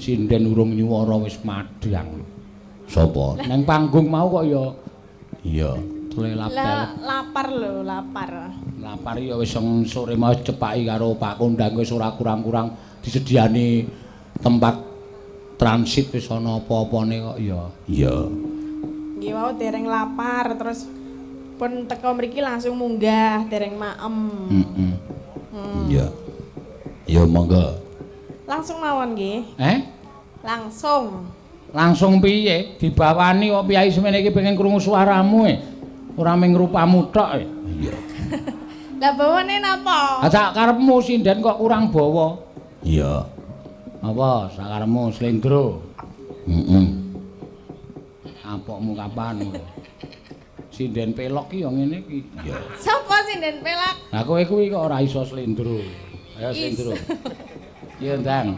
Sinden urung nyuwara wis madhang. Sapa? Neng panggung mau kok ya Iya. tlelap-telep. Lah lapar lho, lapar. Lapar ya wis sore mau cepaki karo Pak Kondang wis ora kurang-kurang disediani tempat transit wis ana apa-apane kok ya. Iya. Nggih wau dereng lapar terus pun teko mriki langsung munggah dereng maem. Heeh. Iya. Ya monggo. Langsung mawon nggih. Eh? Langsung. Langsung piye? Dibawani kok piyai semene iki pengen krungu suaramu e. Ora mung rupamu tok e. Iya. Lah bawane napa? Ah sak karepmu sinden kok kurang bawa. Iya. Apa sakarepmu slendro? Heeh. Apokmu kapan kowe? Sinden pelok ki ya ngene iki. Iya. Sapa sinden pelak? Lah kowe kuwi kok ora iso slendro. Ayo slendro. Iya, Ndang.